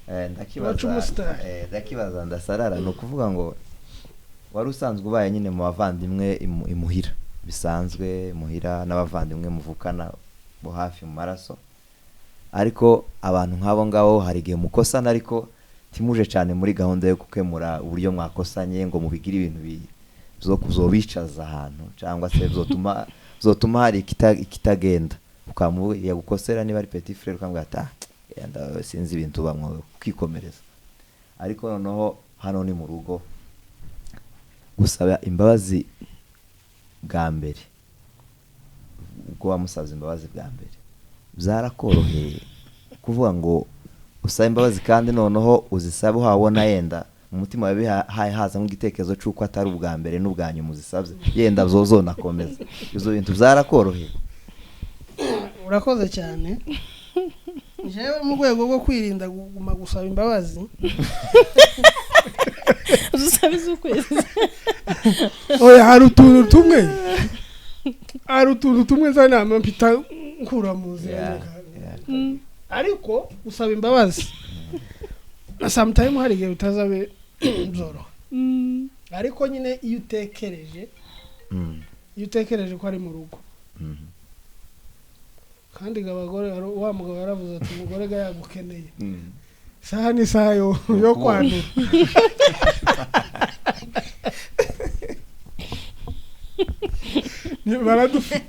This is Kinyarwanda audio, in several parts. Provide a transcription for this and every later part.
Ndakibaza. Waca umusitari. Ndakibaza ndasarara. Ni ukuvuga ngo wari usanzwe ubaye nyine mu bavandimwe imuhira bisanzwe, muhira n'abavandimwe muvukana bo hafi mu maraso, ariko abantu nk'abo ngabo hari igihe mukosana ariko ntimuje cyane muri gahunda yo gukemura uburyo mwakosanye ngo mubigire ibintu zobicaza ahantu cyangwa se zotuma hari ikitagenda. Yagukosera niba ari petit frère ukamubwira ati ah, yenda sinzi ibintu bamwe kwikomereza. Ariko noneho hano ni mu rugo, gusaba imbabazi bwa mbere, ubwo wamusabye imbabazi bwa mbere byarakoroheye kuvuga ngo usabe imbabazi, kandi noneho uzisabe uhabona yenda mu mutima wawe hazamo igitekerezo cy'uko atari ubwa mbere n'ubwa nyuma uzisabye, yenda zonakomeza. Ibyo bintu byarakoroheye? Urakoze cyane. Jewe mu rwego rwo kwirinda kuguma gusaba imbabazi, uzabe iz'ukwezi. Oya, hari utuntu tumwe za nama mpita nkura mu nzira. Ariko gusaba imbabazi na sometime hari igihe bitazabe byoroha, ariko nyine iyo utekereje, iyo utekereje ko ari mu rugo, kandi ngo abagore, wa mugabo yaravuze ati umugore ga yagukeneye, isaha n'isaha yo kwandura. Baradufite.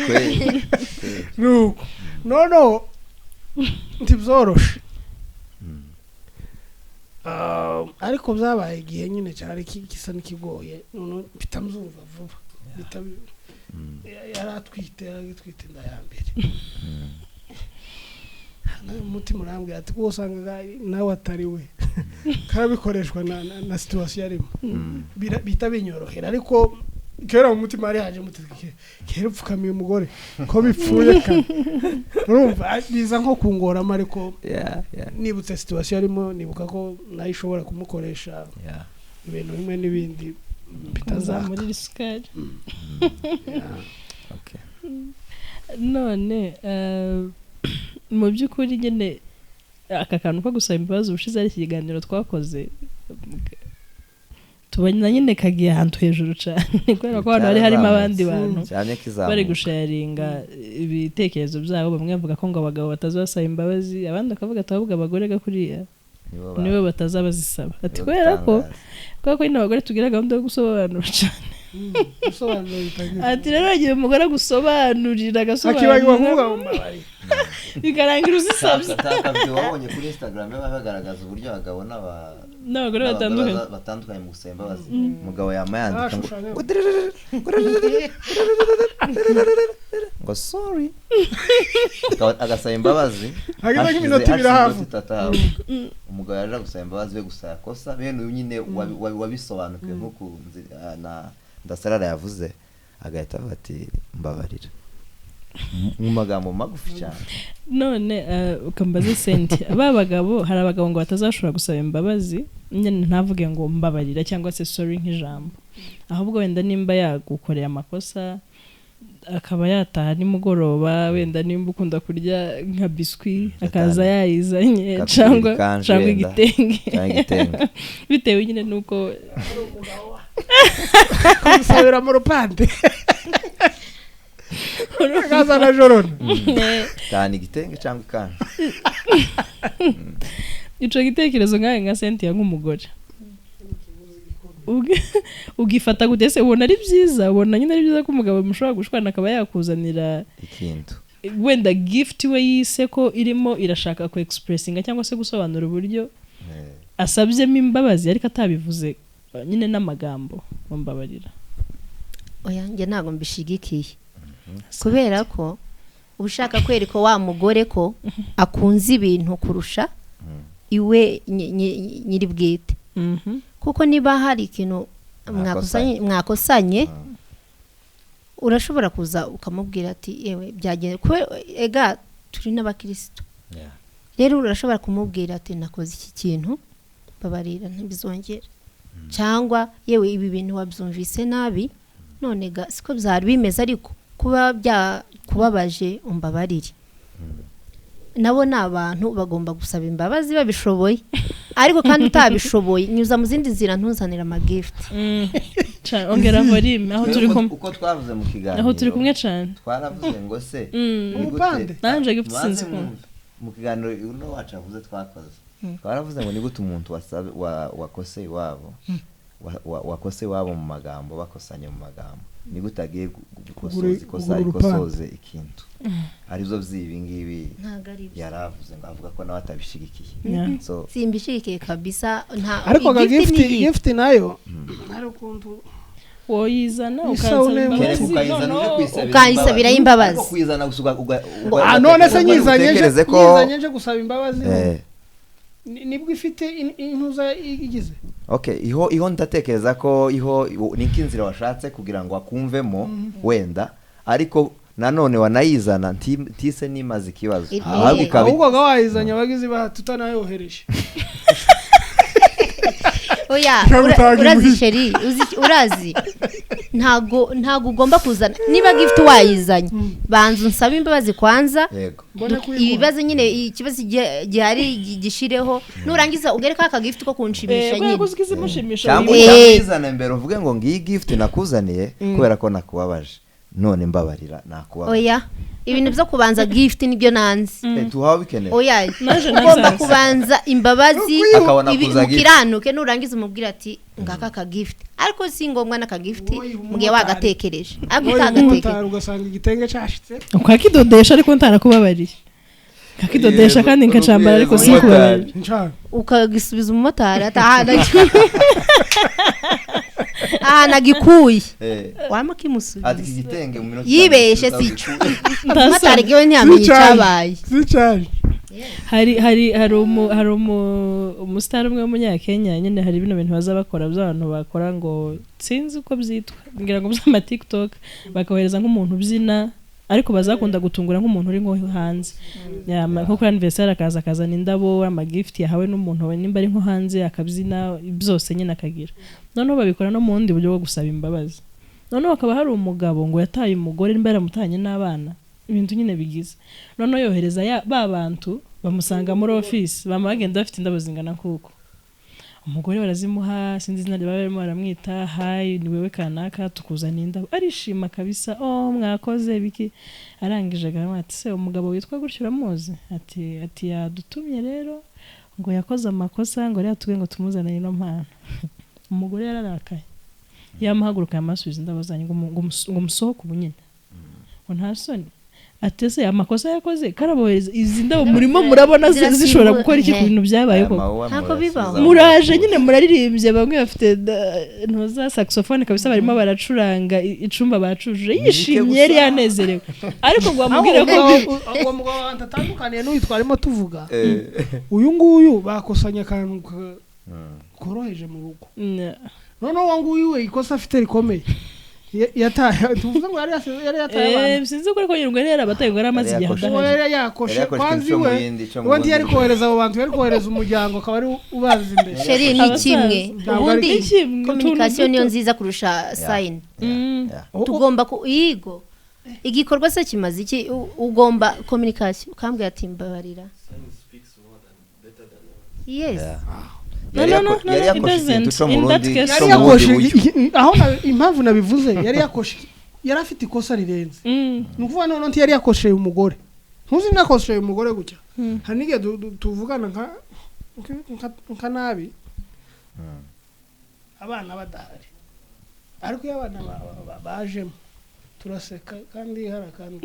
Kweli, kweli. Nuko noneho ntibyoroshe. Ah, ariko byabaye igihe nyine cyari gisa n'ikigoye, noneho mpita mzumva vuba. Yari atwite inda ya mbere. Nawe umutima urambwira ati kuko usanga nawe atari we karabikoreshwa na situation arimo. Bihita binyorohera, ariko kera mu mutima hari haje muti kera upfukamiye umugore ko bipfuye kare. Urumva, biza nko kungoramo, ariko nibutse situation arimo, nibuka ko nayo ishobora kumukoresha ibintu bimwe n'ibindi bitazaka. Muri isukari. Okay. None mu by'ukuri nyine aka kantu ko gusaba imbabazi, ubushize ari ikiganiro twakoze, tubona nyine kagiye ahantu hejuru cyane kubera ko hano hari harimo abandi bantu cyane kizamuka bari gusharinga ibitekerezo byabo. Bamwe bavuga ko ngo abagabo batazasaba imbabazi, abandi bakavuga ati ahubwo abagore ga kuriya nibo nibo batazaba bazisaba, ati nibo kubera ko bitangaza. Kubera ko nyine abagore tugira gahunda yo gusobanura cyane. Gusobanura bitagira Ati rero igihe umugore agusobanurira akibagirwa agasobanura kuvuga ngo mbabarira, bikarangira uzisabye. Taka wabonye kuri Instagram baba bagaragaza uburyo abagabo n'abagore n'abagore batandukanye batandukanye mu gusaba imbabazi. Umugabo yama yandika ngo Ashushanya. ngo direrere, ngo direrere, ngo sorry. Agasaba imbabazi Hageze nk'iminota ibiri hashize hafi. iminota itatu ahawe. Umugabo yaje gusaba imbabazi we gusa yakosa bene uyu nyine wabisobanukiwe nk'uku na Ndasarara yavuze, agahita avuga ati mbabarira mu magambo magufi cyane. None ukambaze senti ba bagabo, hari abagabo ngo batazashobora gusaba imbabazi nyine ntavuge ngo mbabarira cyangwa se sorry nk'ijambo, ahubwo wenda nimba yagukoreye amakosa akaba yataha nimugoroba, wenda nimba ukunda kurya nka biswi akaza yayizanye Akakugurira cyangwa ikanzu cyangwa wenda. igitenge, Cyangwa igitenge. bitewe nyine n'uko Kumusabira mu rupande akazana jorona. Cyane igitenge cyangwa ikanzu. Ico gitekerezo nkawe nka Cynthia nk'umugore ugifata gute se? Ubona ari byiza? Ubona nyine ari byiza ko umugabo mushobora gushwana akaba yakuzanira ikintu wenda gift we yise ko irimo irashaka ku expressinga cyangwa se gusobanura uburyo asabyemo imbabazi, ariko atabivuze nyine n'amagambo ngo mbabarira? Oya, njye ntabwo mbishigikiye, kubera ko uba ushaka kwereka wa mugore ko akunze ibintu kurusha iwe nyiri bwite. Kuko niba hari ikintu mwakosanye, urashobora kuza ukamubwira ati yewe byagenze, kubera ega turi n'abakirisitu. Rero urashobora kumubwira ati nakoze iki kintu, babarira, ntibizongera, cyangwa yewe ibi bintu wabyumvise nabi, none ga siko byari bimeze, ariko kuba byakubabaje umbabarire. Nabo ni abantu bagomba gusaba imbabazi babishoboye, ariko kandi utabishoboye nyuza mu zindi nzira, ntuzanire amagift. Ongera volume aho turi kumwe. Uko twavuze mu kiganiro, aho turi kumwe cyane. Twaravuze ngo se Mm. ni gute- Ubupande. Nanje gift Mubanze sinzi kumva. mwumve. Mu kiganiro uno wacu avuze twakoze, twaravuze ngo ni gute umuntu wakose iwabo, wakose iwabo mu magambo, bakosanye mu magambo, ni gute agiye gukosoza ikosa, Kugura urupande. ikosoze ikintu aribyo by'ibi ngibi? Ntabwo ari byo. Yaravuze ngo avuga ko nawe atabishigikiye. So Simbishigikiye kabisa, nta Ariko aga igift gift ni gift. Gift nayo hari ukuntu Woyizana Isabune ukansaba kereka imbabazi, ukayizana uje noneho kwisabira ukayisabirayo imbabazi. Ariko kuyizana gusa Ah, none se nyizanye nje utekereze ko nyizanye nje gusaba imbabazi, nibwo ifite intuza igize. Okay, iho ndatekereza ko iho ni nk'inzira washatse kugira ngo akumvemo wenda, ariko nanone wanayizana ntise nimaze ikibazo, ahubwo ikaba Ahubwo ga wayizanye abagizi ba tutanayohereje. Oya. Ntabwo utanga Urazi imuhira. Chéri, urazi ntago ugomba kuzana. Niba gift wayizanye, banza unsabe imbabazi kwanza. Yego. Mbone kuyiguha. Ibibazo nyine, ikibazo gihari gishireho, nurangiza ugere ka kagift ko kunshimisha Kubera nyine. ko uzi ko izimushimisha. Cyangwa cyangwa uyizane mbere, uvuge ngo ngiyi gift nakuzaniye kubera ko nakubabaje, none mbabarira, nakubabaje. Oya, ibintu byo kubanza gift nibyo nanze. Tuhawe bikenewe. Oya, Naje ugomba nanze. kubanza imbabazi, Akabona kuza gift. mukiranuke, nurangiza umubwira ati ngaka ka gift, ariko si ngombwa n'aka gift Wowe mugihe umumotari. wagatekereje, ariko Wowe utagatekereje. umumotari ugasanga igitenge cyashitse. Ukakidodesha ariko ntarakubabariye, kakidodesha Yego, kandi nkacambara ariko umumotari. sikubabariye. Nshaka Ukagisubiza umumotari ahantu agikuye, wama Ati kimusubiza. iki gitenge mu minota Yibeshe, itanu si cyo umumotari gewe ntiyamenye icyabaye. Zicaje. Hari umusitari umwe w'umunyakenya nyine, hari bino bintu baza bakora by'abantu bakora ngo sinzi uko byitwa, ngira ngo by'ama TikTok, bakabohereza nk'umuntu ubyina, ariko bazakunda gutungura nk'umuntu uri nko hanze. Ya, nko kuri anniversaire akaza akazana indabo, amagift yahawe n'umuntu we, nimba ari nko hanze akabyina byose nyine akagira. Noneho babikora no mu bundi buryo bwo gusaba imbabazi. Noneho hakaba hari umugabo ngo yataye umugore, nimba yaramutanye n'abana, ibintu nyine bigize, noneho yohereza ba bantu bamusanga muri ofisi, bama bagenda bafite indabo zingana kuko umugore barazimuha, sinzi izina rya barimo baramwita, "Hi, ni wewe kanaka, tukuzaniye indabo." Arishima kabisa, "Oh, mwakoze biki." Arangije agamwa ati: "Se umugabo witwa gutyo uramuzi?" Ati "Yadutumye rero ngo yakoze amakosa, ngo rero tubwe ngo tumuzanire ino mpano." Umugore yararakaye, yamuhaguruka, yamusubiza indabo zanyu, ngo musohoke ubu nyine, ngo nta soni. Ati: "Ese amakosa yakoze karabohereza izi ndabo murimo murabona zishobora gukora iki ku bintu byabaye Aya koko?" mawuwa Ntabwo murasubiza bibaho. Muraje nyine muraririmbye, bamwe bafite ntuza saxophone kabisa, barimo baracuranga, icumba bacujuje, yishimye, gusa. yari yanezerewe, ariko ngo bamubwire ko Uwo mugabo wanjye atandukaniye n'uyu twarimo tuvuga. Uyu nguyu bakosanye akantu koroheje mu rugo. Noneho uwo nguyu we ikosa afite rikomeye, yataye, tuvuze ngo yari yataye abana. Sinzi ko ariko nyir'ubwo yari yarabataye, ngo yari amaze Yari igihe yakoshe. Uwo adahari. yari yakoshe Yari yakoshe kwanza ico mu iwe. yindi, ico mu Uwo ntiyari wundi. kohereza abo bantu, yari kohereza umuryango akaba ari ubaza imbere. Chéri, ni Abasaza. kimwe. Ntabwo Ubundi Ni kimwe, communication utuntu niyo duto. nziza kurusha sign. Tugomba ku yigo igikorwa se kimaze iki? Ugomba communication, ukambwira ati mbabarira. Yes. No, Yari no, no, no, yari no, it yakoshe ikintu doesn't. co mu In that rundi case- co Yari mu bundi yakoshe buryo. aho impamvu nabivuze, yari yakoshe, yari afite ikosa rirenze. Ni ukuvuga noneho ntiyari yakosheye umugore, ntuzi nakosheye umugore gutya. Hari n'igihe tuvugana nka nabi abana badahari, ariko iyo abana bajemo turaseka, kandi hari akantu.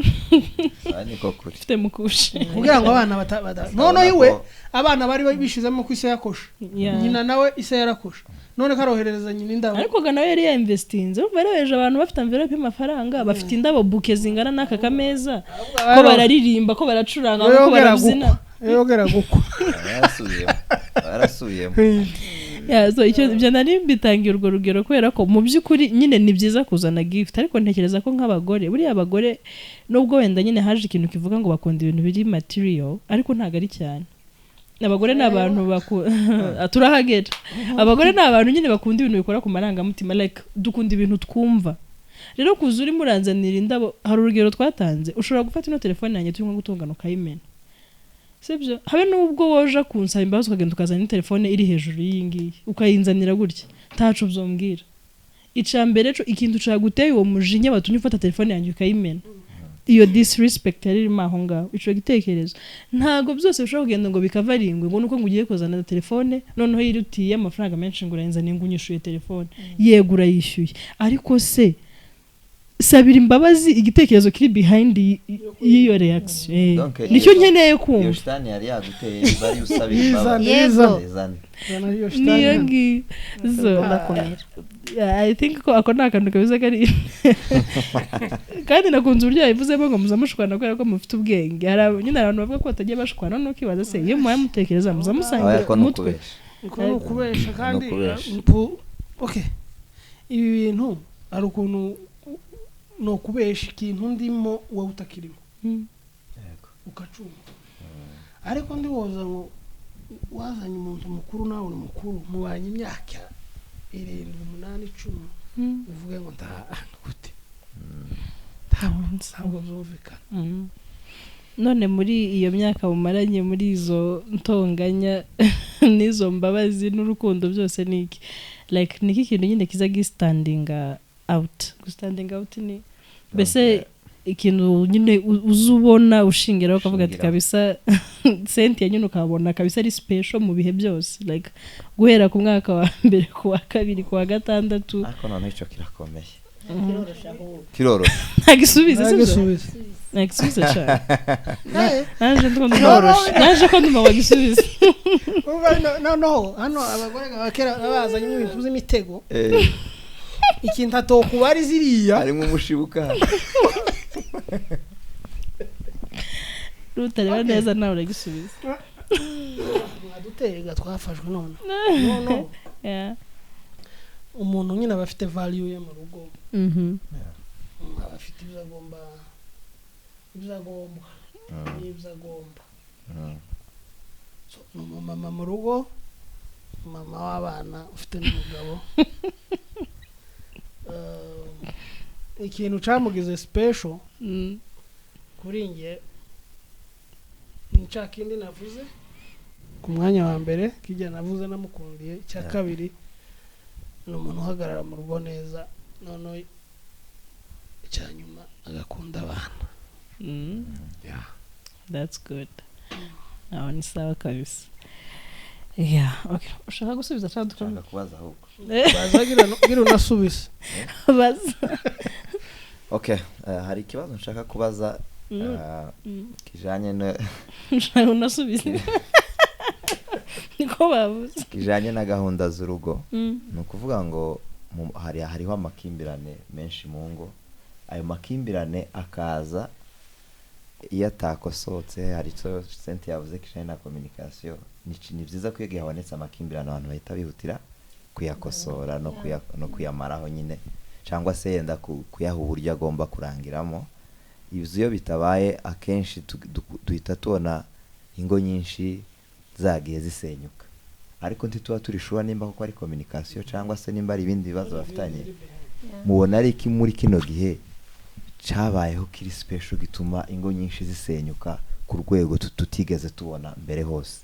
Aha niko kuri. Ufite mukushe. Kugira ngo abana noneho iwe abana bari bishizemo ko ise yakoshe. Nyina nawe ise yarakoshe, none karoherereza nyina indabo. Ariko ga nawe yari yainvestinze, urumva yarohereje abantu bafite envelope y'amafaranga, bafite indabo, bouquet zingana n'aka kameza, ko bararirimba, ko baracuranga, ko Yongera barabyina. gukwa, yongera gukwa. Yarasubiyemo, yarasubiyemo. Yeah, so icyo ibyo nari mbitangiye urwo rugero kubera ko mu by'ukuri nyine ni byiza kuzana gift, ariko ntekereza ko nk'abagore, buriya abagore nubwo wenda nyine haje ikintu kivuga ngo bakunda ibintu biri material, ariko ntabwo ari cyane. Abagore ni abantu turahagera. Abagore ni abantu nyine bakunda ibintu bikora ku marangamutima, like dukunda ibintu twumva. Rero kuza urimo uranzanira indabo, hari urugero twatanze, ushobora gufata ino telefone yanjye turimo gutungana ukayimena. Sibyo, habe n'ubwo woja kunsaba imbabazi ukagenda ukazana telefone iri hejuru y'iyi ngiyi ukayinzanira gutya, ntaco uzombwira. Ica mbere co ikintu caguteye uwo mujinya watumye ufata telefone yanjye ukayimena, iyo disrespect yari irimo aho ngaho, ico gitekerezo. Ntago byose bishobora kugenda ngo bikavaringwe ngo nuko ngo ugiye kuzana telefone noneho yirutiye amafaranga menshi ngo urayinzaniye ngo unyishuye telefone. Yego, urayishyuye, ariko se sabira imbabazi igitekerezo kiri behind y'iyo reaction. Donc, Nicyo nkeneye iyo kumva. Shitani yari yaguteye bari usabira Yizane, imbabazi. Yego. Yizane. Zana iyo Niyo shitani. ngiyo. So Ugomba kumera. Yeah, I think ko ako ni akantu kabisa kari, kandi nakunze uburyo yabivuzemo ngo muza mushwana kubera ko mufite ubwenge. Hari nyine hari abantu bavuga ko batagiye bashwana, none ukibaza se iyo mubaye mutekereza muza musangira Oya, ko ni umutwe? ukubesha. Uko ni ukubesha kandi. Ni ukubesha. Okay, ibi bintu hari ukuntu ni ukubesha ikintu ndimo wowe utakirimo. Yego. Ukacumva, ariko ndi woza ngo wazanye umuntu mukuru, nawe uri mukuru, mubanye imyaka 7, 8, 10, uvuge ngo nta gute, ntabwo byumvikana. None muri iyo myaka mumaranye, muri izo ntonganya n'izo mbabazi n'urukundo byose, ni iki, like, ni iki kintu nyine kiza gistandinga out? Gustandinga out ni mbese ikintu nyine uza ubona ushingiraho ukavuga ati Ushingiraho. kabisa Cynthia nyine ukabona kabisa ari special mu bihe byose, like guhera ku mwaka wa mbere, ku wa kabiri, ku wa gatandatu. Ariko noneho icyo kirakomeye. Kirorosha ahubwo. Kiroroshye. Ntagisubize, sibyo? Ntagisubize. Ntagisubize cyane. Eh, Naje ko ndumva bagisubize. Urumva noneho hano abagore ba kera bazanye ibintu by'imitego, ikintu atokuba ari ziriya. Harimo umushibuka. Rutareba neza nawe uragisubiza. Mwadutega twafashwe none noneho. Umuntu nyine aba afite value ye mu rugo, aba afite ibyo agomba, ibyo agomba n'ibyo agomba. So, ni umumama mu rugo, mama w'abana ufite n'umugabo. Ikintu cyamugize special kuri njye ni cya kindi navuze ku mwanya wa mbere, kijya navuze namukundiye. Icya kabiri ni umuntu uhagarara mu rugo neza, noneho icya nyuma agakunda abana. Yeah. That's good. Aho ni sawa kabisa. Yeah, okay. Ushaka gusubiza cyangwa Nshaka dukomeze? kubaza ahubwo. Baza, gira unasubize. Baza. Okay, hari ikibazo nshaka kubaza kijanye no Ushaka unasubize. Niko bavuze. Kijanye na gahunda z'urugo. Ni ukuvuga ngo hariho amakimbirane menshi mu ngo. Ayo makimbirane akaza iyo atakosotse. Hari icyo Cynthia yavuze kijanye na communication. Ni byiza ko iyo igihe habonetse amakimbirane abantu bahita bihutira kuyakosora no kuyamaraho nyine, cyangwa se yenda kuyaha uburyo agomba kurangiramo. Ibyo iyo bitabaye, akenshi duhita tubona ingo nyinshi zagiye zisenyuka, ariko ntituba turi sure nimba koko ari communication cyangwa se nimba ari ibindi bibazo bafitanye. Mubona ari iki muri kino gihe cyabayeho kiri special gituma ingo nyinshi zisenyuka ku rwego tutigeze tubona mbere hose?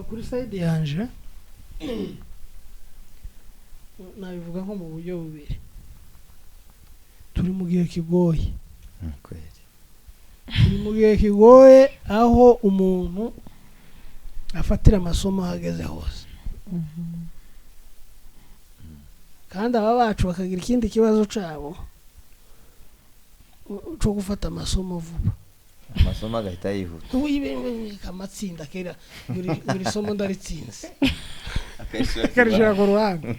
Kuri side yanje nabivuga nko mu buryo bubiri. Turi mu gihe kigoye. Kweli. Turi mu gihe kigoye aho umuntu afatira amasomo aho ageze hose, kandi aba bacu bakagira ikindi kibazo cabo cyo gufata amasomo vuba. Amasomo agahita yihuta. Ubu amatsinda kera, buri somo ndaritsinze, akarishira ku ruhande.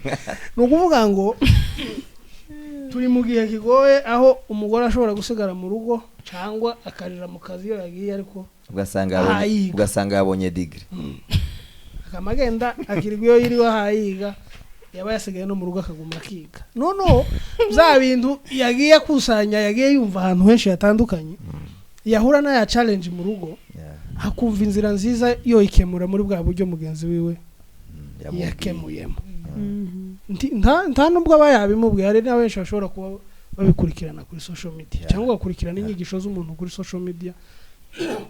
Ni ukuvuga ngo turi mu gihe kigoye aho umugore ashobora gusigara mu rugo cyangwa akarira mu kazi iyo yagiye, ariko ugasanga yabonye Ahayiga. Ugasanga yabonye degree. Akama agenda akirirwa iyo yiriwe ahayiga, yaba yasigaye no mu rugo akaguma akiga. Noneho bya bintu yagiye akusanya, yagiye yumva ahantu henshi hatandukanye, yahura n'aya challenge mu rugo, akumva inzira nziza yoyikemura muri bwa buryo mugenzi wiwe Yamubwiye. yakemuyemo. Nta nubwo aba yabimubwiye. Hari na benshi bashobora kuba babikurikirana kuri social media, cyangwa ugakurikirana inyigisho z'umuntu kuri social media.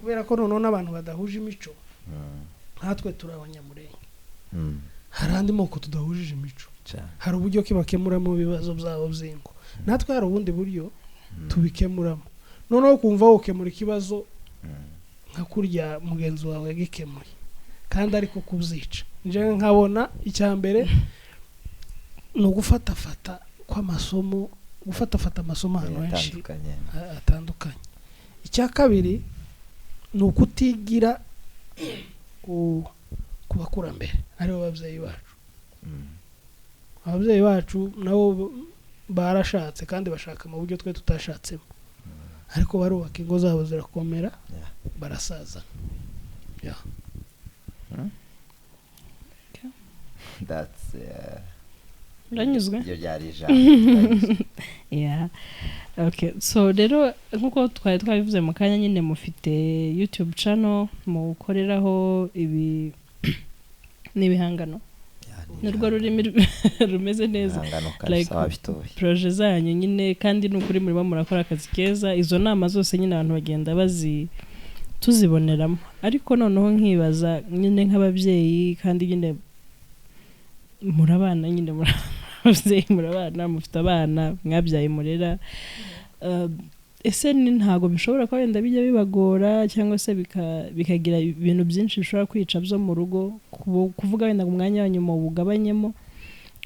Kubera ko noneho n'abantu badahuje imico, nkatwe turi Abanyamurenge, hari andi moko tudahujije imico, hari uburyo ki bakemuramo ibibazo byabo by'ingo, natwe hari ubundi buryo tubikemuramo. Noneho kumva wokemura ikibazo nka kurya mugenzi wawe yagikemuye kandi ariko kubyica, njyewe nkabona icya mbere ni ugufatafata kw'amasomo, gufatafata amasomo ahantu henshi atandukanye. Atandukanye. Icya kabiri ni ukutigira ku bakurambere, aribo babyeyi bacu. Ababyeyi bacu nabo barashatse kandi bashaka mu buryo twe tutashatsemo, ariko barubaka ingo zabo zirakomera, barasaza. That's Uranyuzwe? Iryo ryari ijambo. Ndanyuzwe. Yeah. Okay. So rero nkuko twari twabivuze mu kanya nyine, mufite YouTube channel mukoreraho ibi n'ibihangano. Yeah, ni Nirwo rurimi rumeze neza. Ibihangano kabisa. Like, wabitoye. Projet zanyu nyine, kandi ni ukuri murimo murakora akazi keza. Izo nama zose nyine abantu bagenda bazi tuziboneramo, ariko noneho nkibaza nyine nk'ababyeyi, kandi nyine murabana nyine, muri ababyeyi, murabana, mufite abana mwabyaye murera. Ese ni ntabwo bishobora kuba wenda bijya bibagora cyangwa se bikagira ibintu byinshi bishobora kwica byo mu rugo, kuvuga wenda ngo umwanya wanyu muwugabanyemo,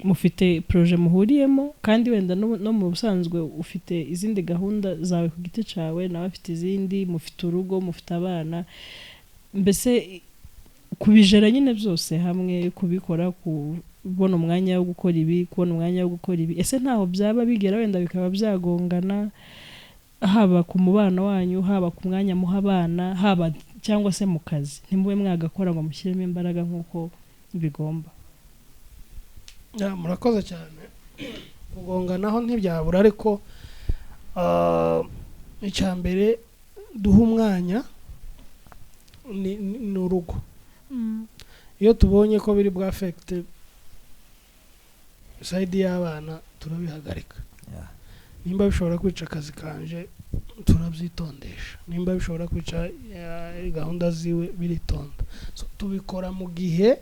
mufite projet muhuriyemo, kandi wenda no mu busanzwe ufite izindi gahunda zawe ku giti cyawe, nawe afite izindi, mufite urugo, mufite abana, mbese kubijera nyine byose hamwe, kubikora, kubona umwanya wo gukora ibi, kubona umwanya wo gukora ibi, ese ntaho byaba bigera wenda bikaba byagongana, haba ku mubano wanyu, haba ku mwanya muha abana, haba cyangwa se mu kazi, ntimube mwagakora ngo mushyiremo imbaraga nk'uko bigomba? Yeah, murakoze cyane. Kugonganaho ntibyabura, ariko icya mbere duha umwanya ni urugo. Iyo tubonye ko biri bwa affecte side y'abana, turabihagarika. Nimba bishobora kwica akazi kanje, turabyitondesha. Nimba bishobora kwica gahunda ziwe, biritonda. So, tubikora mu gihe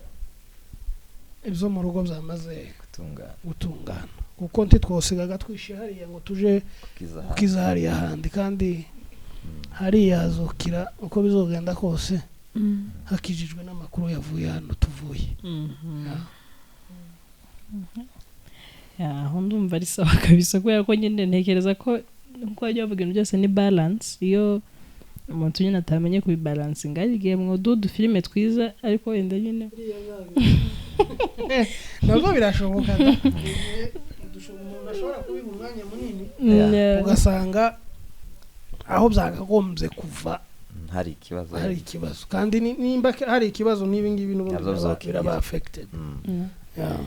ibyo mu rugo byamaze gutungana, gutungana, kuko ntitwosigaga twishe hariya ngo tuje kukiza gukiza hariya handi, kandi hariya hazukira uko bizogenda kose, hakijijwe n'amakuru yavuye hano tuvuye. Yeah, aho ndumva ari sawa kabisa, kubera ko nyine ntekereza ko nkuko bajya bavuga, ibintu byose ni balance. Iyo umuntu nyine atamenye kubibalansinga, hari igihe mwoduha udufilime twiza, ariko wenda nyine Nabwo birashoboka da. Umuntu ashobora kubiha umwanya munini, ugasanga aho byakagombye kuva hari ikibazo. Hari ikibazo, kandi nimba hari ikibazo n'ibi ngibi n'ubundi Nabyo bizokira. biraba affected. Yeah.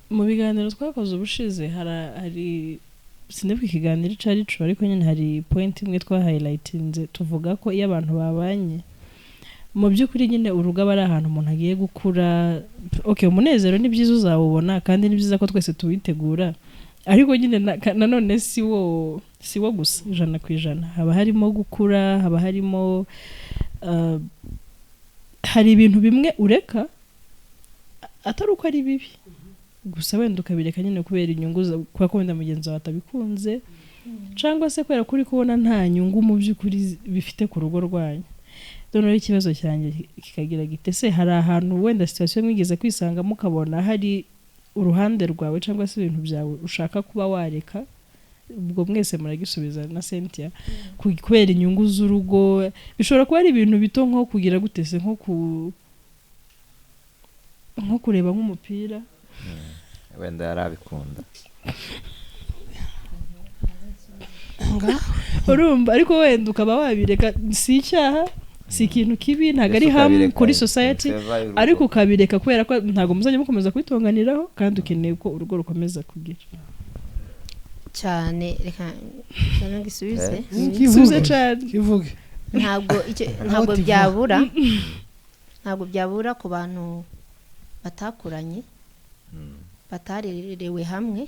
Mu biganiro twakoze ubushize, hari sinibuka ikiganiro ico ari co, ariko nyine hari point imwe twahighlightinze, tuvuga ko iyo abantu babanye mu by'ukuri nyine urugo aba ari ahantu umuntu agiye gukura. Okay, umunezero ni byiza uzawubona, kandi ni byiza ko twese tuwitegura, ariko nyine nanone si wo gusa 100%. Haba harimo gukura, haba harimo hari ibintu bimwe ureka atari uko ari bibi gusa, wenda ukabireka nyine kubera inyungu kubera ko wenda mugenzi wawe atabikunze, cyangwa se kubera ko uri kubona nta nyungu mu by'ukuri bifite ku rugo rwanyu. Noneho ikibazo cyanjye kikagira gite: se hari ahantu wenda situation mwigeze kwisangamo, ukabona hari uruhande rwawe cyangwa se ibintu byawe ushaka kuba wareka? Ubwo mwese muragisubiza na Cynthia. Kubera inyungu z'urugo, bishobora kuba ari ibintu bito nko kugira gute se, nko kureba nk'umupira. Wenda yarabikunda. Urumva, ariko wenda ukaba wabireka, si icyaha, si ikintu kibi, ntabwo ari Mbese harm ukabireka kuri in society, favor y'urugo. ariko ukabireka kubera ko ntabwo muzajya mukomeza kubitonganiraho, kandi ukeneye ko urugo rukomeza kugira. Cyane, reka nzane ngisubize. Subize cyane. Kivuge. Ntabwo icyo ntabwo Aho byabura, ntabwo byabura ku bantu batakuranye, batarerewe hamwe.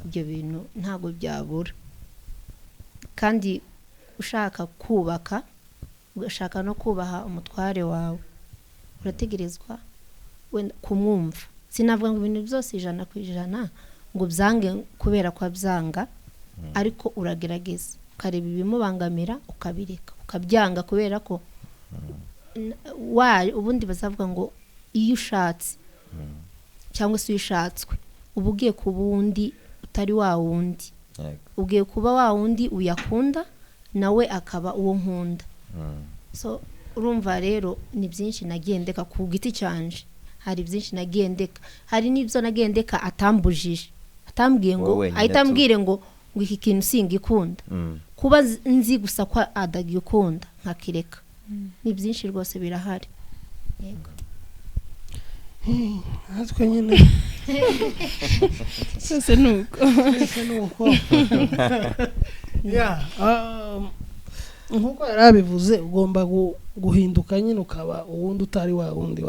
Ibyo bintu ntabwo byabura, kandi ushaka kubaka ugashaka no kubaha umutware wawe, urategerezwa wenda kumwumva. Sinavuga ngo ibintu byose 100% ngo byange kubera ko abyanga, ariko uragerageza ukareba ibimubangamira ukabireka, ukabyanga kubera ko ubundi bazavuga ngo iyo ushatse cyangwa se iyo ushatswe uba ugiye ku wundi utari wa wundi, ugiye kuba wa wundi uyakunda nawe akaba uwo nkunda. So urumva rero ni byinshi nagendeka ku giti cyanje, hari byinshi nagendeka, hari n'ibyo nagendeka atambujije, atambwiye ngo ahitambwire ngo iki kintu singikunda, kuba nzi gusa ko adagikunda nkakireka. Ni byinshi rwose birahari. Yego natwe nyine sose nuko ya nkuko yarabivuze ugomba guhinduka nyine ukaba uwundi utari wa wundi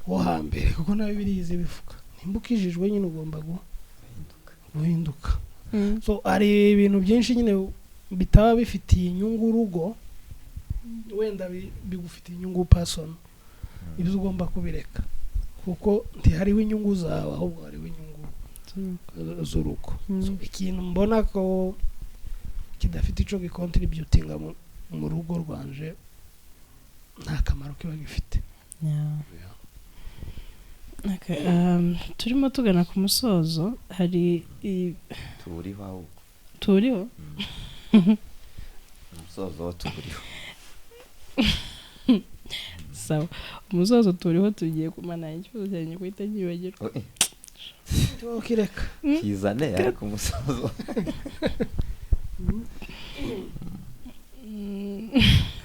wo hambere, kuko na Bibiliya ibivuga nimba ukijijwe nyine ugomba guhinduka. So hari ibintu byinshi nyine bitaba bifitiye inyungu urugo, wenda bigufitiye inyungu person, ibyo ugomba kubireka kuko ntihariho inyungu zawe ahubwo hariho inyungu z'urugo. So ikintu mbona ko kidafite ico gicontributinga mu rugo rwanje nta kamaro kiba gifite. Okay, turimo tugana ku musozo, hari turiho ahubwo turiho umusozo turiho sawa, umusozo turiho tugiye kumana ikibazo cyane guhita nyibagirwa ukireka kizane ariko umusozo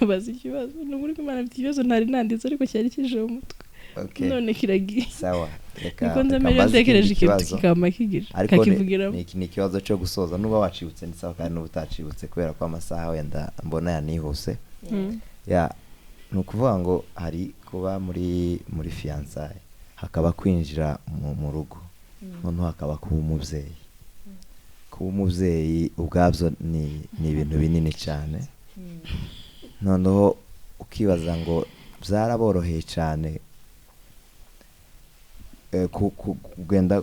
bazi ikibazo nubwo kumana afite ikibazo ntari nanditse ariko cyari kije mu mutwe none kiragiye. Sawa, reka niko nzamenya ntekereje ikintu kikama kigira kakivugiramo. Ni ikibazo cyo gusoza, nuba wacibutse ni sawa kandi nuba utacibutse kubera ko amasaha wenda mbona yanihuse. Ya ni ukuvuga ngo hari kuba muri fiançailles, hakaba kwinjira mu rugo, noneho hakaba kuba umubyeyi. Kuba umubyeyi ubwabyo ni ibintu binini cyane, noneho ukibaza ngo byaraboroheye cyane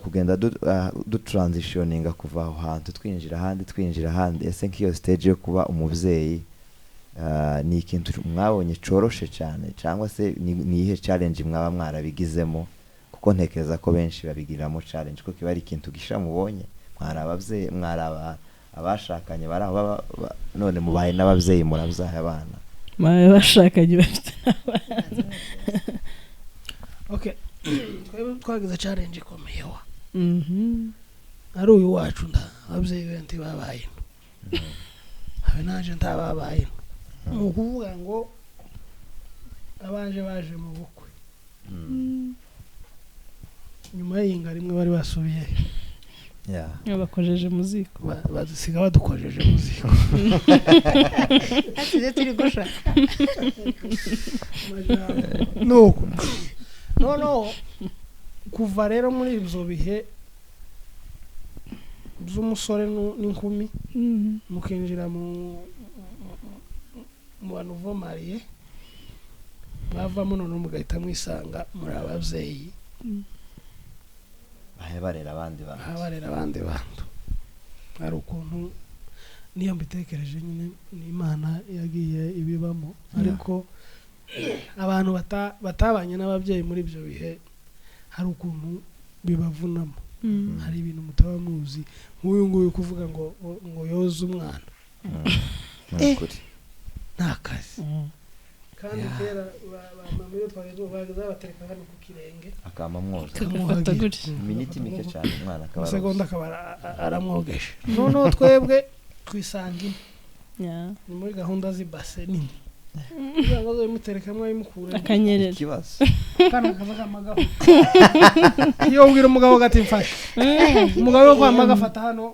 kugenda dutransitioninga kuva aho hantu twinjira ahandi. Ese nk'iyo stage yo kuba umubyeyi ni ikintu mwabonye coroshe cyane cyangwa se ni iyihe challenge mwaba mwarabigizemo? Kuko ntekereza ko benshi babigiramo challenge kuko kiba ari ikintu gisha mubonye, mwari ababyeyi, mwari abashakanye bari aho none mubaye n'ababyeyi murabyaye abana, bashakanye bafite n'abana. Okay, twagize challenge ikomeye wa ari uyu wacu nda ababyeyi be ntibabaye habe naje ntababaye, ni ukuvuga ngo abaje baje mu bukwe nyuma y'inga rimwe bari basubiye bakojeje muziko, bazisiga badukojeje muziko asize turi gusha nuko noneho kuva rero muri ibyo bihe by'umusore n'inkumi mukinjira mu bantu vomariye, mwavamo noneho mugahita mwisanga muri ababyeyi barera abandi bantu. Hari ukuntu niyo mbitekereje nyine ni Imana yagiye ibibamo, ariko abantu batabanye n'ababyeyi muri ibyo bihe hari ukuntu bibavunamo. Hari ibintu mutaba muzi nk'uyu nguyu kuvuga ngo yoze umwana nta kazi, kandi kera mama iyo twageze batereka hano ku kirenge akamamwoza akagafata gutya iminiti mike cyane umwana akaba segonda akaba aramwogesha. Noneho twebwe twisanga ine ni muri gahunda z'ibase nini kugira ngo azobimuterekamo abimukuremo akanyerera ikibazo kana kava kamagaho. Iyo ubwira umugabo gati mfashe, umugabo wo kwama agafata hano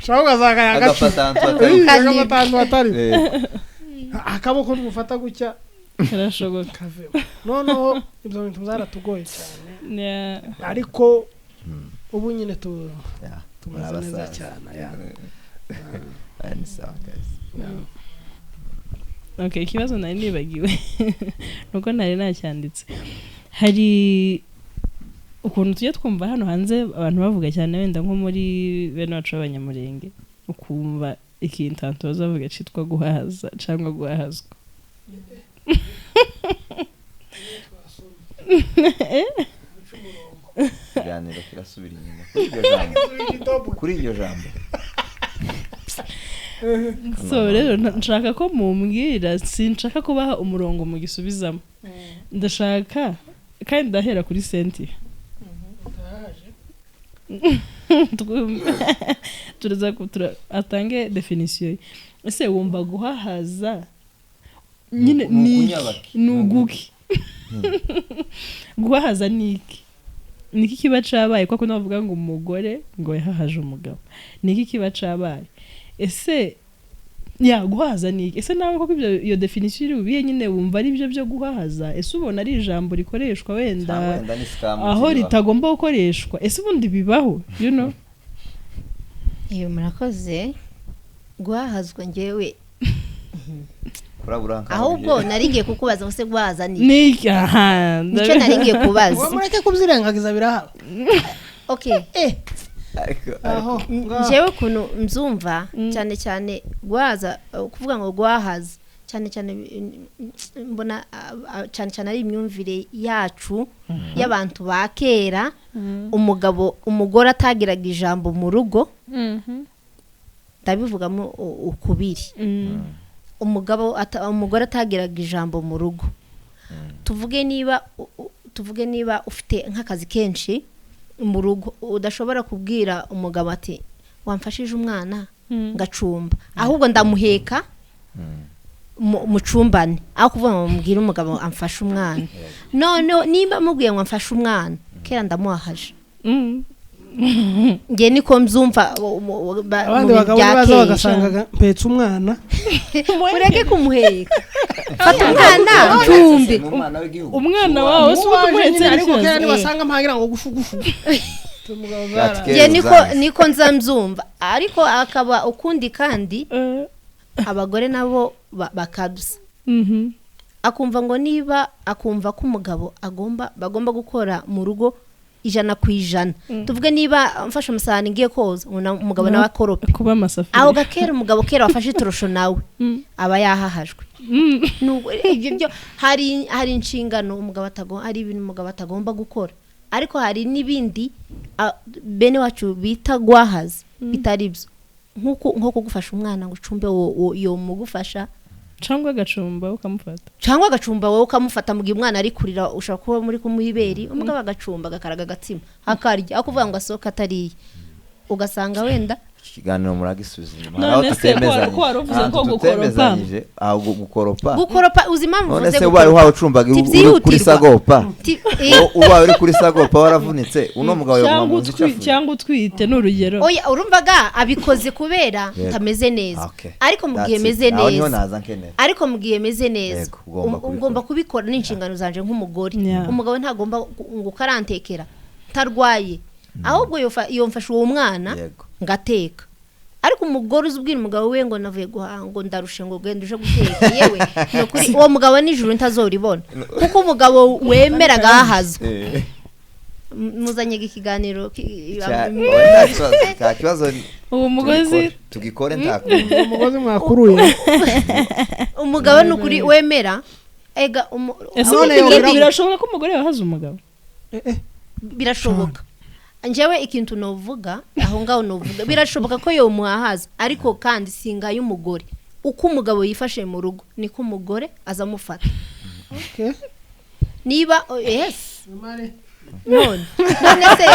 shaka ukazakaya agafata ahantu hatari akaboko ntugufata gutya karashoboka kavemo. Noneho ibyo bintu byaratugoye cyane, ariko ubu nyine tumeze neza cyane. Ni sawa kazi. Okay, ikibazo nari nibagiwe nuko nari nacyanditse. Hari ukuntu tujya twumva hano hanze abantu bavuga cyane, wenda nko muri bene wacu b'Abanyamurenge, ukumva ikintu abantu bazavuga cyitwa guhaza cyangwa guhahazwa. Ikiganiro kirasubira inyuma kuri iryo jambo. So rero nshaka ko mumbwira, sinshaka kubaha umurongo mugisubizamo, ndashaka kandi ndahera kuri Cynthia. Turaza atange definition ye. Ese wumva guhahaza nyine ni uguki? Guhahaza ni iki? Niki kiba cabaye? Kuko navuga ngo umugore ngo yahahaje umugabo, niki kiba cabaye? Ese ya guhahaza ni iki? Ese nawe koko ibyo iyo definition iri ubiye nyine wumva ari byo byo guhahaza? Ese ubona ari ijambo rikoreshwa wenda aho ritagomba gukoreshwa? Ese ubundi bibaho, you know? Iyo murakoze. Guhahazwa ngewe ahubwo nari ngiye kukubaza ngo se guhahaza ni iki? Aha nicyo nari ngiye kubaza. Mureke kubyirengagiza birahaba. Okay. Njyewe ukuntu mzumva cyane cyane guhaza, kuvuga ngo guhahaza cyane cyane mbona cyane cyane ari imyumvire yacu y'abantu ba kera. Umugabo umugore atagiraga ijambo mu rugo, ndabivugamo ukubiri. Umugabo umugore atagiraga ijambo mu rugo, tuvuge niba ufite nk'akazi kenshi mu rugo, udashobora kubwira umugabo ati wamfashije umwana ngacumba, ahubwo ndamuheka mucumbane, aho kuvuga ngo mubwire umugabo amfashe umwana. None niba mubwiye ngo amfashe umwana, kera ndamuhahaje. Nge niko mzumva abandi bagabo baza bagasanga mpetse umwana, ureke kumuheka, fata umwana ncumbe umwana wawe, si umuhetse ariko kera nibasanga mpagira ngo gufu gufu. Nge niko nzamzumva. Ariko akaba ukundi kandi abagore nabo bakabya. Akumva ngo niba akumva ko umugabo bagomba gukora mu rugo 100%. Tuvuge niba mfashe umusahani ngiye koza, umugabo nawe akorope, aho gakera umugabo kera wafashe itorosho nawe aba yahahajwe. Ibyo byo hari inshingano umugabo atagomba, hari ibintu umugabo atagomba gukora, ariko hari n'ibindi bene wacu bita guhahaza bitari byo, nko kugufasha umwana ngo ucumbe yo mugufasha, cyangwa agacumba ukamufata, cyangwa agacumba wowe ukamufata mu gihe umwana ari kurira, ushaka kuba muri kumuhiberi, umugabo agacumba agakaraga agatsima akarya, aho kuvuga ngo asohoka atariye, ugasanga wenda ikiganiro muragisubiza inyuma. Aho tutemezanyije aho gukoropa uzi impamvu uvuze gukoropa. None se ubaye ucumbaga uri kuri sagopa, ubaye uri kuri sagopa waravunitse, uno mugabo yaguma mu nzu cyangwa utwite n'urugero. Oya, urumvaga abikoze kubera utameze neza, ariko mu gihe meze neza, ariko mu gihe meze neza ugomba kubikora, n'inshingano zanje nk'umugore. Umugabo ntagomba ngo karantekera ntarwaye, ahubwo yomfasha uwo mwana ngateka. Ariko umugore uzubwira umugabo we ngo navuye guhaha ngo ndarushe ngo genda uje guteka, yewe nukuri uwo mugabo nijoro ntazoribona, kuko umugabo wemeraga ahazwa. Muzanye ikiganiro uwo mugozi tugikore ntako umugozi mwakuruye. Umugabo nukuri wemera ega birashoboka ko umugore yahaza umugabo? Birashoboka. Njyewe ikintu novuga aho ngaho novuga birashoboka ko yo muhahaza, ariko kandi singa y'umugore uko umugabo yifashe mu rugo niko umugore azamufata. Okay. Niba yes none se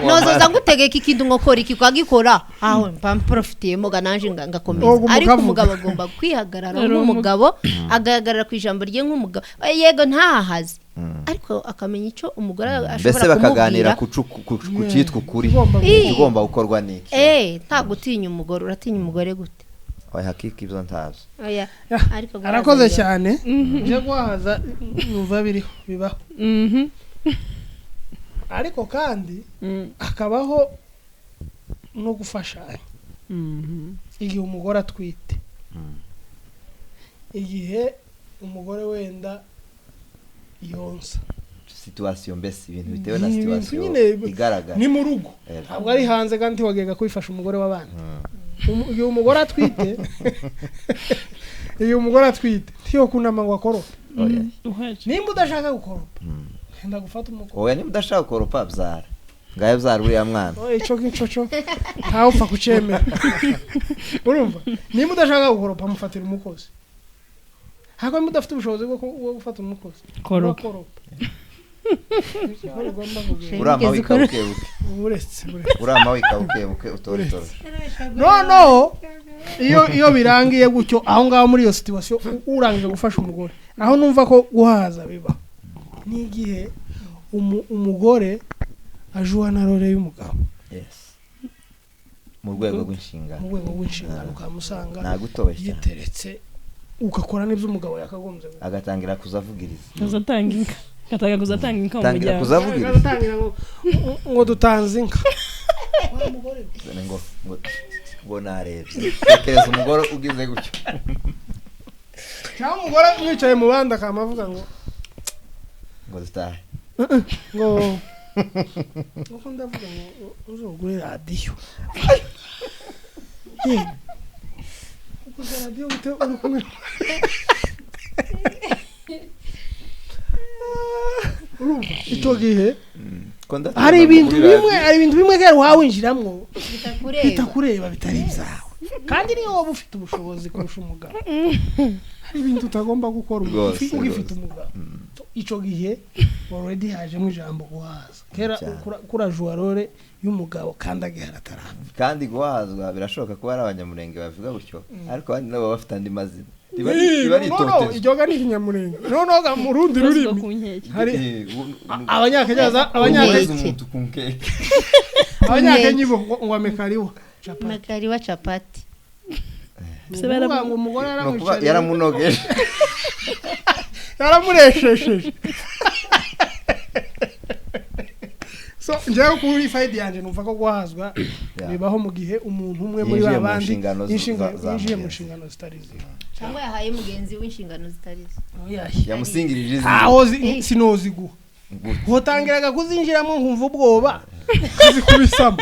nozoza ngutegeka ikintu ngo kora iki kwagikora, aho mpamprofitiyemo gananje ngakomeza. Ariko umugabo agomba kwihagarara nk'umugabo, agahagarara ku ijambo rye nk'umugabo. Yego ntahahaze, ariko akamenya icyo umugore ashobora kumubwira, mbese bakaganira ku cyitwa ukuri, ikigomba gukorwa niki. Nta gutinya umugore, uratinya umugore gute? Oya, hakika ibyo ntazo. Oya, ariko arakoze cyane. Nje guhaza numva biriho bibaho. Ariko kandi akabaho no gufashanya. Igihe umugore atwite, Igihe umugore wenda yonsa situation, mbese ibintu bitewe na Ni ibintu situation nyine igaragara. Ni mu rugo, Yego. ntabwo ari hanze, kandi ntiwagega kubifasha umugore w'abandi. Igihe umugore atwite, iyo umugore atwite ntiyo kunama ngo akorope. Oya. Uhari. Nimba udashaka gukoropa, genda gufata umugore. Oya, niba udashaka gukoropa, byara ngayo, byara uriya mwana. Oya, ico ngicyo cyo ntawe upfa kucemera. Urumva, nimba udashaka gukoropa, mufatira umukozi. Ariko nimba udafite ubushobozi bwo gufata umukozi, Koropa. urakoropa. Niko bigomba kugenda. Urama Wigeze wika ukora- bukebuke. Uretse uretse. Urama wika bukebuke, utore itoroshi. Noneho iyo birangiye gutyo, aho ngaho muri iyo situation, urangije gufasha umugore, aho numva ko guhaza biba ni igihe umugore ajuwa na role y'umugabo. Yes, mu rwego rw'inshingano. Mu rwego rw'inshingano, ukamusanga Nagutobeshya cyane. yiteretse, ugakora n'ibyo umugabo yakagombye gukora. Agatangira kuzavugiriza. Kuzatanga inka, gatangira kuzatanga inka mu Tangira muryango. kuzavugiriza. Agatangira ngo dutanze inka. Wa mugore we. Ngo narebye, tekereza umugore ugize gutyo. Cyangwa umugore mwicaye mu bandi akaba avuga ngo Ngo dutahe. Ngo uko ndavuga ngo uzogure radiyo. Yewe, uguze radiyo gute uri kumwe? Urumva icyo gihe Ko ndatemba hari ibintu kuri bimwe radiyo. hari ibintu bimwe kera wawinjiramwo Bitakureba. Bitakureba, bitari ibyawe. Kandi niyo waba ufite ubushobozi kurusha umugabo, hari ibintu utagomba gukora Rwose, ugifite rwose. umugabo. Icyo gihe already hajemo ijambo guhaza kera. Cyane. Kurajuwa role y'umugabo kandi agihara atarapfa. Kandi guhazwa birashoboka kuba ari Abanyamurenge bavuga gutyo, ariko abandi nabo baba bafite andi mazina. Riba ari No, no, itotezwa. iryo ga ni ikinyamurenge. Noneho ga mu rundi Guhazwa rurimi ku nkeke. Hari Abanyakenya Abanyakenya abanyakenya umuntu ku nkeke. Abanyakenya bo ngo amekariwa capati. Makariwa capati. Ni Se ukuvuga ngo umugore Ni ukuvuga yaramwicariye, yaramunogeje. Yaramuresheje. So njyewe kuri side yanjye numva ko guhazwa bibaho mu gihe umuntu umwe muri Yinjiye ba mu bandi nshingano za yinjiye mu mugenzi. nshingano zitari ziwe. Cyangwa yahaye mugenzi w'inshingano zitari zo. Yamusingirije izina. Aho sinoziguha. Gutya. Wotangiraga kuzinjiramo nkumva ubwoba kuzikubisamo.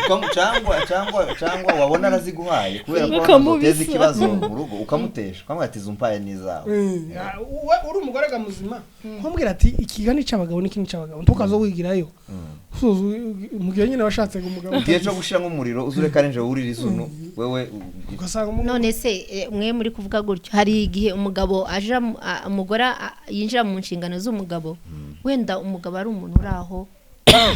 Cyangwa wabona araziguhaye kubera ko Ukamubisa. uteza ikibazo mu rugo, ukamutesha, ukamubwira ati zumpaye n'izawe. We uri umugore ga muzima, nkumbwira ati ikiga ni icy'abagabo n'iki ni icy'abagabo, ntukazo wigirayo. Mu gihe nyine washatse ngo umugabo Igihe cyo gushiramo umuriro uzureka ari nje wurira izunu wewe ugasanga umugabo None se mwe muri kuvuga gutyo, hari igihe umugabo aja umugore yinjira mu nshingano z'umugabo, wenda umugabo ari umuntu uri aho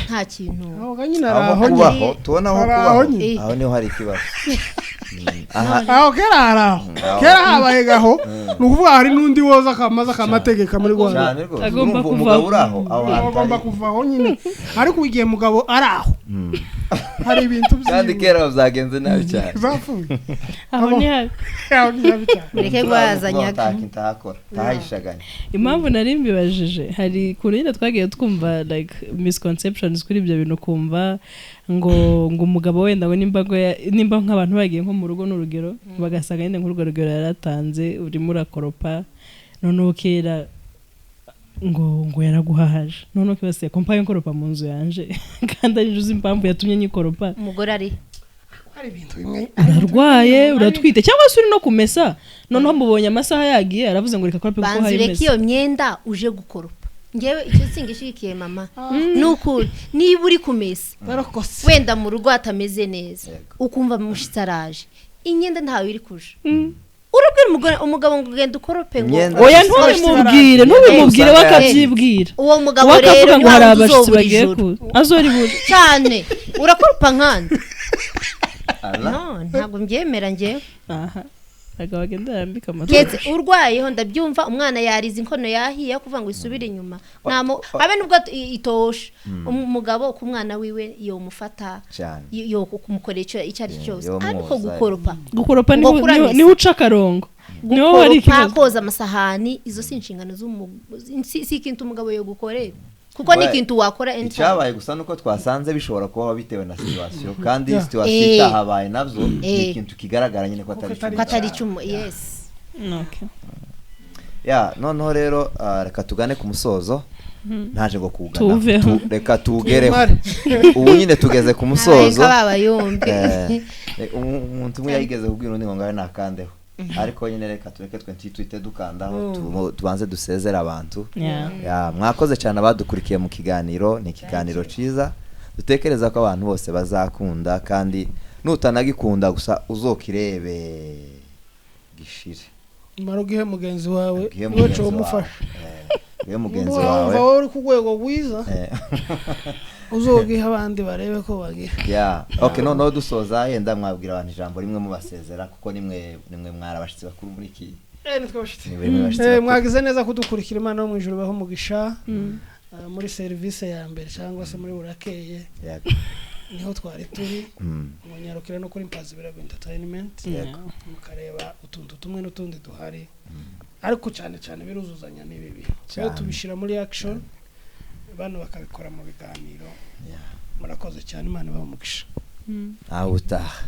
nta kintu. Aho ga nyine ari Aho aho nyine. kubaho tubona aho Hari aho kubaho nyine. aho niho hari ikibazo. Aha. Aho kera hari aho. Aho. Kera habaye gaho, ni ukuvuga hari n'undi woza akamaze akamategeka muri Rwanda. Cyane rwose. Agomba Urumva umugabo kuvaho. uri aho aho hantu Agomba ari. kuvaho nyine, ariko igihe mugabo ari aho hari ibintu Kandi byiwe kera byagenze nabi cyane. Zapfuye. Aho ni habi. Aho ni habi cyane. Mureke guhazanyaga. Ntahakora ntahayishaganye. Impamvu nari mbibajije, hari ukuntu nyine twagiye twumva like misconceptions kuri ibyo bintu, kumva ngo umugabo wenda ngo nimba nk'abantu bagiye nko mu rugo n'urugero, bagasanga nyine nk'urwo rugero yaratanze, urimo urakoropa, noneho kera ngo yaraguhahaje, noneho kibasiye ko mpaye nkoropa mu nzu yanje kandi ari uzi impamvu yatumye nyikoropa. Umugore ari Hari ibintu bimwe. Urarwaye, uratwite, cyangwa se uri no kumesa, noneho mubonye amasaha yagiye, aravuze ngo reka akorope kuko Banza hari ureke mesa. iyo myenda uje gukoropa. Ngewe icyo singishigikiye mama, ni ukuri niba uri kumesa, Barakose. wenda mu rugo hatameze neza, Yego. ukumva mushitsi araje, imyenda ntawe iri kuja, urabwira umugore umugabo ngo ugenda ukorope ngo Imyenda- Oya, ntubimubwire, ntubimubwire, we akabyibwira. Uwo mugabo We rero akavuga ni ngo wa hari wundi abashitsi uzobura bagiye ijuru. kuza, azoribura. Cyane, urakoropa nkande. Ala. No, ntabwo mbyemera ngewe. Aha abagabo bagenda barambika amatwi. Keretse urwayeho ndabyumva, umwana yarize, inkono yahiye, aho kuvuga ngo isubire inyuma. Habe nubwo itosha umugabo ku mwana wiwe yomufata, Cyane. yo kumukorera icyo ari cyo cyose, yomwoza. ariko gukoropa Gukoropa Ngo kuramesa. niho uca akarongo, niho hari Gukoropa, ikibazo. koza amasahani, izo si inshingano si ikintu umugabo yogukorera, kuko ni Well, ikintu wakora anytime. Icyabaye gusa nuko twasanze bishobora kubaho bitewe na situation, kandi situation itahabaye nabyo ni ikintu kigaragara nyine ko atari Ko atari Ko atari icy'umugabo. icyuma, yes. Okay. Ya, noneho rero reka tugane ku musozo. Ntaje ngo kuwugana. Tuwuveho. Reka tuwugereho. Tumare. Ubu nyine tugeze ku musozo. Nka baba yumve. Umuntu umwe yayigeze kubwira undi ngo ngawe nakandeho, ariko nyine reka tureke twe ntitwite dukandaho, tubanze dusezere abantu. Yeah. Ya, mwakoze cyane abadukurikiye mu kiganiro. Ni ikiganiro cyiza dutekereza ko abantu bose bazakunda, kandi nutanagikunda gusa uzokirebe gishire. Mara ugihe mugenzi wawe Ugihe niwe mugenzi wawe. umufasha. Ugihe mugenzi wumva wawe. wowe uri ku rwego rwiza, uzogiha abandi barebe ko bagira. Ya, okay, noneho dusoza, yenda mwabwira abantu ijambo rimwe mubasezera, kuko nimwe mwari abashitsi bakuru muri iki. Nitwe bashitsi. Nimwe bashitsi bakuru. Mwagize neza kudukurikira. Imana yo mu ijuru ibahe umugisha. Muri serivisi ya mbere cyangwa se muri Burakeye niho twari turi. Munyarukira no kuri Mpazi Birego Entertainment, mukareba utuntu tumwe n'utundi duhari, ariko cyane cyane biruzuzanya n'ibi bintu iyo tubishyira muri action, bano bakabikora mu biganiro. Murakoze cyane, Imana ibahe umugisha. Aho utaha.